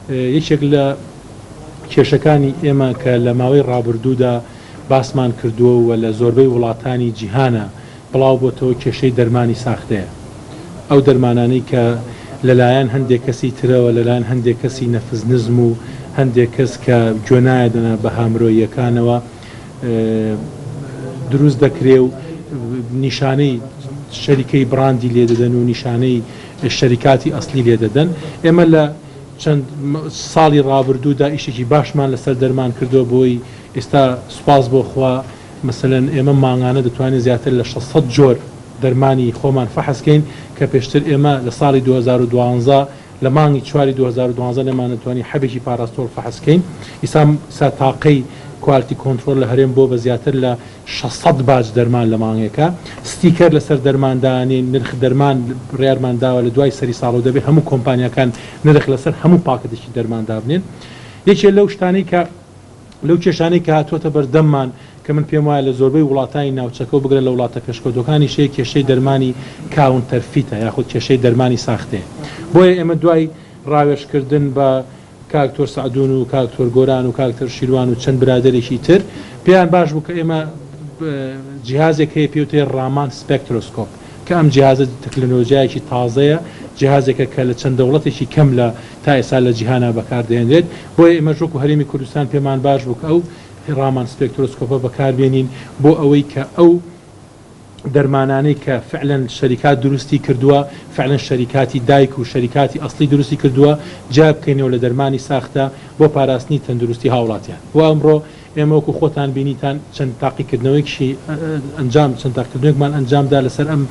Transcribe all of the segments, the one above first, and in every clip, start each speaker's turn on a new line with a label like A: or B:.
A: یەکێک لە کێشەکانی ئێمە کە لە ماوەی ڕابردوودا باسمان کردووە و لە زۆربەی وڵاتانی جیهانا بڵاو بۆتەوە کێشەی دەرمانی ساختەیە. ئەو دەرمانانەی کە لەلایەن هەندێک کەسی ترەوە، لەلایەن هەندێک کەسی نەفس نزم و هەندێک کەس کە گوێ نایەدەنە بەها مرۆییەکانەوە دروست دەکرێ و نیشانەی شەریکەی بڕاندی لێ دەدەن و نیشانەی شەریکاتی ئەسلی لێ دەدەن. ئێمە لە چەند ساڵی ڕابردوودا ئیشێکی باشمان لەسەر دەرمان کردووە بۆی ئێستا سوپاس بۆ خوا مەسەلەن ئێمە مانگانە دەتوانین زیاتر لە 600 جۆر دەرمانی خۆمان فەحس کەین کە پێشتر ئێمە لە ساڵی 2012 لە مانگی چواری 2012 نەمانەتوانی حەبێکی پاراستۆڵ فەحس کەین ئیسا ئیسا تاقەی quality control لە هەرێم بۆ بە زیاتر لە 600 باج دەرمان لە مانگێکا ستیکەر لەسەر دەرمان دانێین نرخ دەرمان بڕیارمان داوە لە دوای سەری ساڵەوە دەبێ هەموو کۆمپانیاکان نرخ لەسەر هەموو پاکەتێکی دەرمان دابنێن یەکێ لەو شتانەی کە لەو کێشانەی کە هاتووەتە بەردەممان کە من پێم وایە لە زۆربەی وڵاتانی ناوچەکە و بگرە لە وڵاتە پێشکەوتووەکانیش هەیە کێشەی دەرمانی counterfeit ە یاخود کێشەی دەرمانی ساختەیە بۆیە ئێمە دوای ڕاوێژکردن بە کاک تۆر سەعدون و کاک تۆر گۆران و کاک تۆر شیروان و چەند برادەرێکی تر پێیان باش بوو کە ئێمە جیهازێک هەیە پێوترێ Raman spectroscope کە ئەم جیهازە تەکنەلۆژیایەکی تازەیە جیهازێکە کە لە چەند دەوڵەتێکی کەم لە تا ئێستا لە جیهانا بەکار دەهێنرێت بۆیە ئێمەش وەکو هەرێمی کوردستان پێمان باش بوو کە ئەو Raman spectroscope ە بەکار بێنین بۆ ئەوەی کە ئەو دەرمانانەی کە فعلەن شەریکات دروستی کردووە، فعلەن شەریکاتی دایک و شەریکاتی ئەسڵی دروستی کردووە، جیا بکەینەوە لە دەرمانی ساختە بۆ پاراستنی تەندروستی هاوڵاتیان. وە ئەمڕۆ ئێمە وەکو خۆتان بینیتان چەند تاقیکردنەوەیەکیشی ئەنجام چەند تاقیکردنەوەیەکمان ئەنجام دا لەسەر ئەم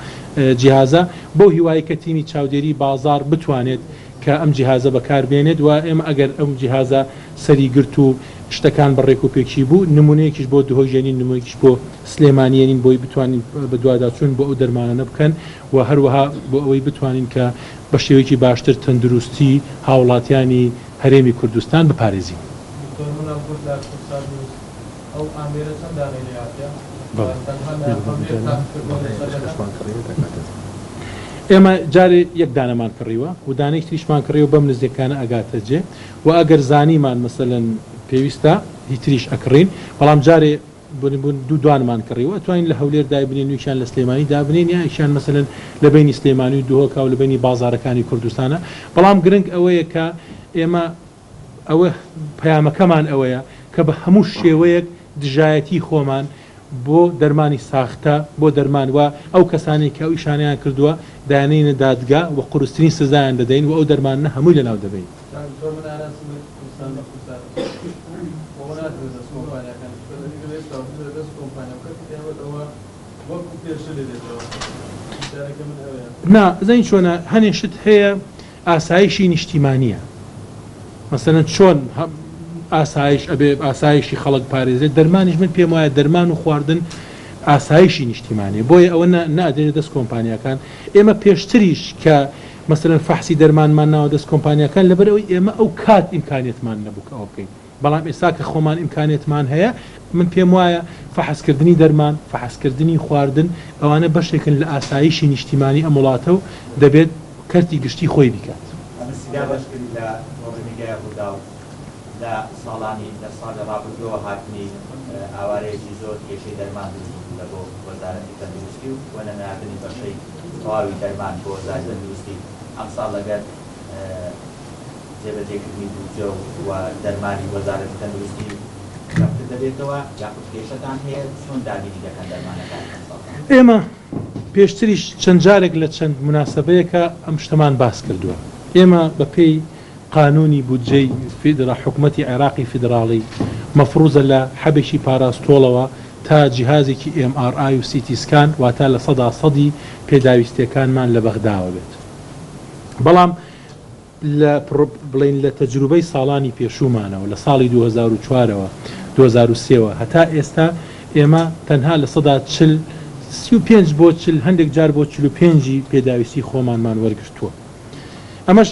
A: جیهازە بەو هیوایەی کە تیمی چاودێری بازاڕ بتوانێت کە ئەم جیهازە بەکار بێنێت و ئێمە ئەگەر ئەم جیهازە سەری گرت و شتەکان بە ڕێک و پێکی بوو نمونەیەکیش بۆ دهۆک ژێنین نمونەیەکیش بۆ سلێمانی یەنین بۆی بتوانین بەدواداچوون بۆ ئەو دەرمانانە بکەن و هەروەها بۆ ئەوەی بتوانین کە بە شێوەیەکی باشتر تەندروستی هاوڵاتیانی هەرێمی کوردستان بپارێزین.
B: دکتۆر مناڵ کورد لە کوردسات نیوز، ئەو ئامێرە چەند دانەی لێهاتیە و تەنها لە هەولێر تاقیکردنەوە لەسەر دەکەن؟
A: ئێمە جارێ یەک دانەمان کڕیوە و دانەیەکی تریشمان کڕیوە بەم نزیکانە ئەگاتە جێ و ئەگەر زانیمان مەسەلەن پێویستە هی تریش ئەکڕین بەڵام جارێ بۆ نموونە دوو دوانمان کڕیوە ئەتوانین لە هەولێر دایبنێین و یەکیان لە سلێمانی دابنێین یا یەکیان مەسەلەن لە بەینی سلێمانی و دهۆکا و لە بەینی بازاڕەکانی کوردستانا بەڵام گرنگ ئەوەیە کە ئێمە ئەوە پەیامەکەمان ئەوەیە کە بە هەموو شێوەیەک دژایەتی خۆمان بۆ دەرمانی ساختە بۆ دەرمان و ئەو کەسانەی کە ئەو ئیشانەیان کردووە دایانێینە دادگا و قورسترین سزایان دەدەین و ئەو دەرمانە هەمووی لەناو دەبەین.
B: کاک زۆر من ئارام سمێت کوردستان بە کوردستان ئەوە نادرێت دەست کۆمپانیاکان چونکە ئەگەر ئێستا بدرێت دەست کۆمپانیا و کەرتی تایبەت ئەوە وەکو پێشتر لێ دێتەوە پرسیارەکەی من ئەوەیە.
A: نا ئەزانی چۆنە هەنێ شت هەیە ئاسایشی نیشتیمانیە مەسەلەن چۆن ئاسایش ئەبێ ئاسایشی خەڵک پارێزرێت دەرمانیش من پێم وایە دەرمان و خواردن ئاسایشی نیشتیمانیە بۆیە ئەوە نادرێتە دەست کۆمپانیاکان ئێمە پێشتریش کە مەسەلەن فەحسی دەرمانمان ناوە دەست کۆمپانیاکان لەبەر ئەوەی ئێمە ئەو کات ئیمکانیەتمان نەبوو کە ئەوە بکەین بەڵام ئێستا کە خۆمان ئیمکانیەتمان هەیە من پێم وایە فەحسکردنی دەرمان فەحسکردنی خواردن ئەوانە بەشێکن لە ئاسایشی نیشتیمانی ئەم وڵاتە و دەبێت کەرتی گشتی خۆی بیکات.
C: ئەمە دابەشکرد لە تۆڕی میدیای ڕووداو لە ساڵانی لە ساڵی ڕابردووەوە هاتنی ئاوارەیەکی زۆر کێشەی دەرمان دروست بوو لە بۆ وەزارەتی تەندروستی و وە نەناردنی بەشەی تەواوی دەرمان بۆ وەزارەتی تەندروستی ئەمساڵ لەگەر جێبەجێکردنی بودجە و دەرمانی وەزارەتی تەندروستی کەمتر دەبێتەوە یاخود کێشەتان هەیە چۆن دابینی دەکەن دەرمانەکانی ئەمساڵتان؟
A: ئێمە پێشتریش چەند جارێک لە چەند موناسەبەیەکا ئەم شتەمان باس کردووە. ئێمە بە پێی قانوونی بودجەی فیدرا حکومەتی عێراقی فیدراڵی مەفروزە لە حەبێکی پاراستۆڵەوە تا جیهازێکی ئێم ئاڕ ئای و سی تی سکان واتە لە سەدا سەدی پێداویستیەکانمان لە بەغداوە بێت بەڵام لە بڵێین لە تەجروبەی ساڵانی پێشوومانەوە لە ساڵی 2004 ەوە 2003 وە هەتا ئێستا ئێمە تەنها 40% 35 بۆ 40 هەندێک جار بۆ 45 ی پێداویستی خۆمانمان وەرگرتووە ئەمەش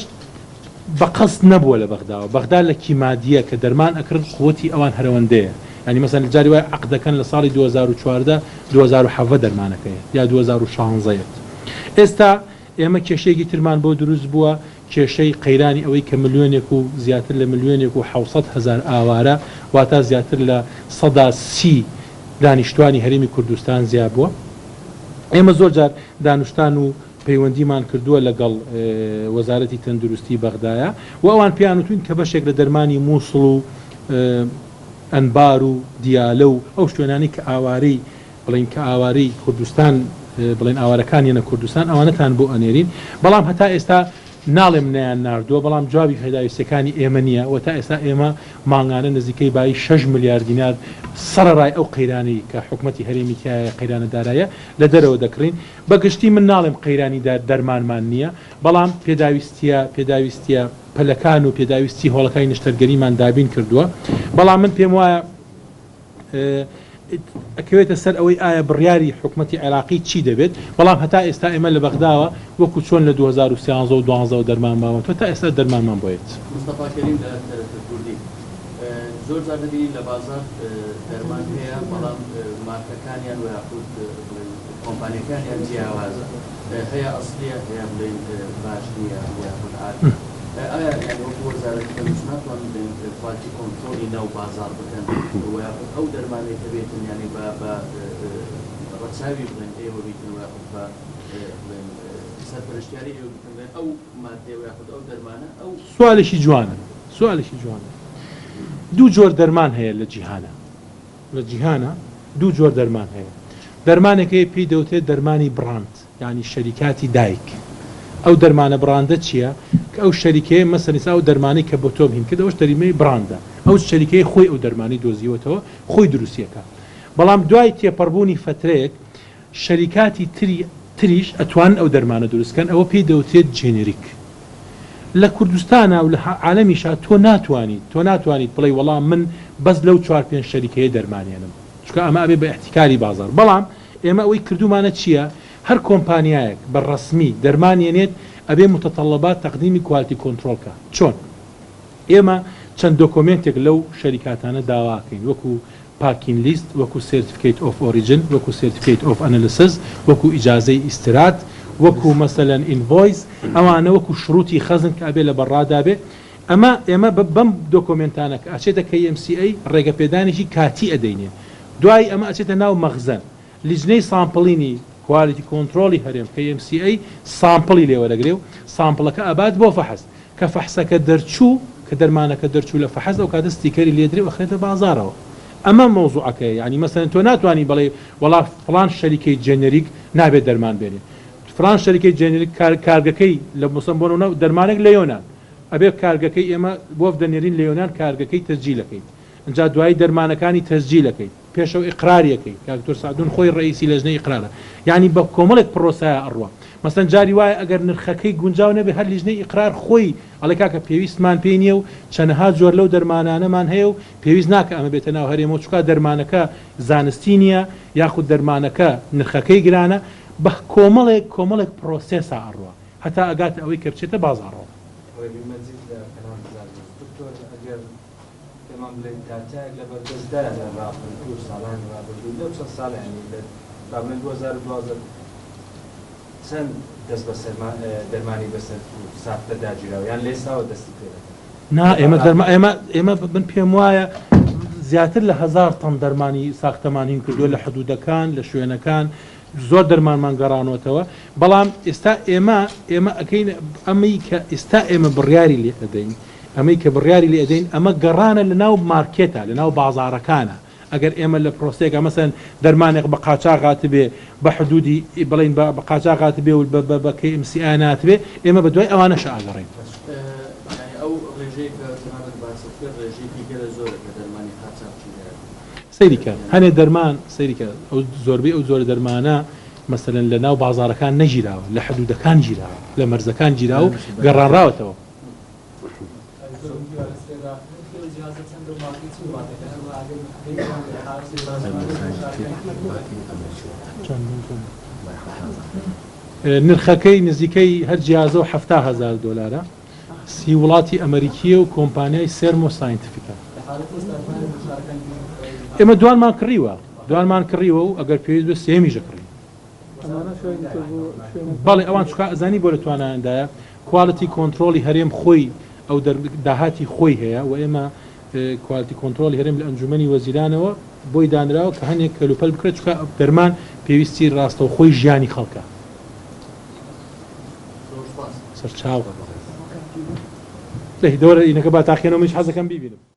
A: بە قەست نەبووە لە بەغداوە بەغدا لە کیمادیە کە دەرمان ئەکڕن قوتی ئەوان هەرەوەندەیە یانی مەسەلەن لە جاری وایە عەقد دەکەن لە ساڵی 2014 2017 دەرمانەکە یەت یا 2016 یەت ئێستا ئێمە کێشەیەکی ترمان بۆ دروست بووە. کێشەی قەیرانی ئەوەی کە ملیۆنێک و زیاتر لە ملیۆنێک و 700 هەزار ئاوارە واتا زیاتر لە 30% دانیشتوانی هەرێمی کوردستان زیا بووە. ئێمە زۆر جار دانوستان و پەیوەندیمان کردووە لەگەڵ وەزارەتی تەندروستی بەغدایە و ئەوان پێیان وتوین کە بەشێک لە دەرمانی موسڵ و ئەنبار و دیالە و ئەو شوێنانەی کە ئاوارەی بڵێین کە ئاوارەی کوردستان بڵێن ئاوارەکان یەنە کوردستان ئەوانەتان بۆ ئەنێرین بەڵام هەتا ئێستا ناڵێم نەیان ناردووە بەڵام جوابی پێداویستیەکانی ئێمە نییە و تا ئێستا ئێمە مانگانە نزیکەی بایی شەش ملیار دینار سەڕەڕای ئەو قەیرانەی کە حکومەتی هەرێمی تیایە قەیرانە دارایە لە دەرەوە دەکڕین بە گشتی من ناڵێم قەیرانی دەرمانمان نییە بەڵام پێداویستیە پێداویستیە پەلەکان و پێداویستی هۆڵەکانی نەشتەرگەریمان دابین کردووە بەڵام من پێم وایە ئەکەوێتە سەر ئەوەی ئایا بڕیاری حکومەتی عێراقی چی دەبێت، بەڵام هەتا ئێستا ئێمە لە بەغداوە وەکو چۆن لە 2013 و 12 وە دەرمان ماوەتەوە تا ئێستا دەرمانمان بۆ یەت.
B: مستەفا کەریم لە تەرەتە کوردی. زۆر جار دەبینین لە بازاڕ دەرمان هەیە بەڵام مارکەکانیان و یاخود بڵێین کۆمپانیەکانیان جیاوازە هەیە ئەسڵیە هەیە بڵێین باش نییە و یاخود عادیە ئایا یانی وەکو وەزارەتی تەندروست ناتوانن بڵێن quality control ی ناو بازاڕ بکەن و یاخود ئەو دەرمانەی کە بێتن یانی بە بە ڕەچاوی بڵێن ئێوە بیتن و یاخود بە بڵێن سەرپەرشتیاری ئێوە بیتن بڵێن ئەو مادەیە و یاخود ئەو دەرمانە ئەو
A: سوالێکی جوانە سوالێکی جوانە دوو جۆر دەرمان هەیە لە جیهانا لە جیهانا دوو جۆر دەرمان هەیە دەرمانێک هەیە پێی دەوترێت دەرمانی brand یانی شەریکاتی دایک ئەو دەرمانە brand ە چیە کە ئەو شەریکەیە مەسەلەن ئیستا ئەو دەرمانەی کە بۆ تۆم هین کرد ئەوەش دەریمەی brand ە ئەو شەریکەیە خۆی ئەو دەرمانەی دۆزیوەتەوە خۆی دروستی ئەکا بەڵام دوای تێپەڕبوونی فەترەیەک شەریکاتی تری تریش ئەتوانن ئەو دەرمانە دروست کەن ئەوە پێی دەوترێت generic لە کوردستانا و لە عالەمیشا تۆ ناتوانیت تۆ ناتوانیت بڵێی وەڵا من بەس لەو چوار پێنج شەریکەیە دەرمان ێنم چونکە ئەمە ئەبێ بە ئیحتیکاری بازاڕ بەڵام ئێمە ئەوەی کردوومانە چییە هەر کۆمپانیایەک بە ڕەسمی دەرمان ێنێت ئەبێ متطلبات تەقدیمی quality control کا چۆن؟ ئێمە چەند دۆکۆمێنتێک لەو شەریکاتانە داواکەین وەکو packing list، وەکو certificate of origin، وەکو certificate of analysis، وەکو ئیجازەی ئیستراد، وەکو مەسەلەن invoice، ئەوانە وەکو شروتی خەزن کە ئەبێ لە بەڕادا بێ ئەمە ئێمە بەم دۆکۆمێنتانە کە ئەچێتە KMCA ڕێگەپێدانێکی کاتی ئەدەینێ دوای ئەمە ئەچێتە ناو مەخزەن لیجنەی sampling ی quality control ی هەرێم، KMCA، sample ی لێ وەرەگرێ و sample ەکە ئەبات بۆ فەحس. کە فەحسەکە دەرچوو، کە دەرمانەکە دەرچوو لە فەحس ئەو کاتە ستیکەری لێ درێ و ئەخرێتە بازاڕەوە. ئەمە مەوزوعەکەیە. یانی مەسەلەن تۆ ناتوانی بڵێی وەڵا فڵان شەریکەی generic نابێت دەرمان بێنێ. فڵان شەریکەی generic کارگەکەی لە مەسەلەن بۆ نموونە دەرمانێک لە یۆنان ئەبێ کارگەکەی ئێمە وەفد دەنێرین لە یۆنان کارگەکەی تەسجیل ئەکەین. ئینجا دوایی دەرمانەکانی تەسجیل ئەکەین. پێشەو ئیقراری ئەکەی کاک دکتۆر سەعدون خۆی ڕەئیسی لەجنەی ئیقرارە یانی بە کۆمەڵێک پڕۆسەیا ئەڕوا مەسەلەن جاری وایە ئەگەر نرخەکەی گونجاو نەبێ هەر لیژنەی ئیقرار خۆی ئەڵێ کاکە پێویستمان پێی نیە و چەنەها جۆر لەو دەرمانانەمان هەیە و پێویست ناکا ئەمە بێتە ناو هەرێمەوە چوکا دەرمانەکە زانستی نیە یاخود دەرمانەکە نرخەکەی گرانە بە کۆمەڵێک کۆمەڵێک پڕۆسێسا ئەڕوا هەتا ئەگاتە ئەوەی کە بچێتە بازاڕەوە.
D: ڕێبین مەجید لە کەناڵ زاگرۆس. دکتۆر ئەگەر پێمان بڵێیت داتایەک لەبەردەستدایە لە ڕابردوو و ساڵانی ڕابردوو لەو چەند ساڵە یانی لە با بڵێین 2012 چەند دەست بەسەر دەرمانی بەسەر ساختە داگیراوە یان لە ئێستاوە دەستی پێ دەکەن؟
A: نا ئێمە دەرما ئێمە ئێمە من پێم وایە زیاتر لە هەزار تەن دەرمانی ساختەمان هین کردووە لە حدودەکان لە شوێنەکان زۆر دەرمانمان گەڕانوەتەوە بەڵام ئێستا ئێمە ئێمە ئەکەین ئەمەی کە ئێستا ئێمە بڕیاری لێ ئەدەین ئەمەی کە بڕیاری لێ ئەدەین ئەمە گەڕانە لە ناو مارکێتە لە ناو بازاڕەکانە ئەگەر ئێمە لە پرۆسەیەکا مەسەلەن دەرمانێک بە قاچاغ هاتبێ بە حدودی بڵێین بە بە قاچاغ هاتبێ و بە بە بە KMCA نەهاتبێ ئێمە بە دوای ئەوانەشا ئەگەڕێین.
B: یانی ئەو ڕێژەیە کە جەنابت باست کرد ڕێژەیەکی گەلە زۆرە کە دەرمانی قاچاغچی هەیە.
A: سەیری کە هەنێ دەرمان سەیری کە ئەو زۆربەی ئەو جۆرە دەرمانە مەسەلەن لە ناو بازاڕەکان نەگیراوە لە حدودەکان گیراوە لە مەرزەکان گیراوە و گەڕانراوەتەوە. نرخەکەی نزیکەی هەر جیازە و 70 هەزار دۆلارە سی وڵاتی ئەمریکیە و کۆمپانیای سێرمۆ ساینتفیکە. ئێمە دوانمان کڕیوە دوانمان کڕیوە و ئەگەر پێویست بێ سێیەمیش ئەکڕین. بەڵێ ئەوان چونکە ئەزانی بۆ لە توانایاندایە. quality control ی هەرێم خۆی ئەو داهاتی خۆی هەیە و ئێمە quality control ی هەرێم لە ئەنجومەنی وەزیرانەوە بۆی دانراوە کە هەنێک کەلوپەل بکرێت چونکە دەرمان پێویستی ڕاستەوخۆی ژیانی خەڵکە. سەرچاو. دەی دەوەرە ئینەکە با تاقیەنەوە منیش حەزەکەم بیبینم.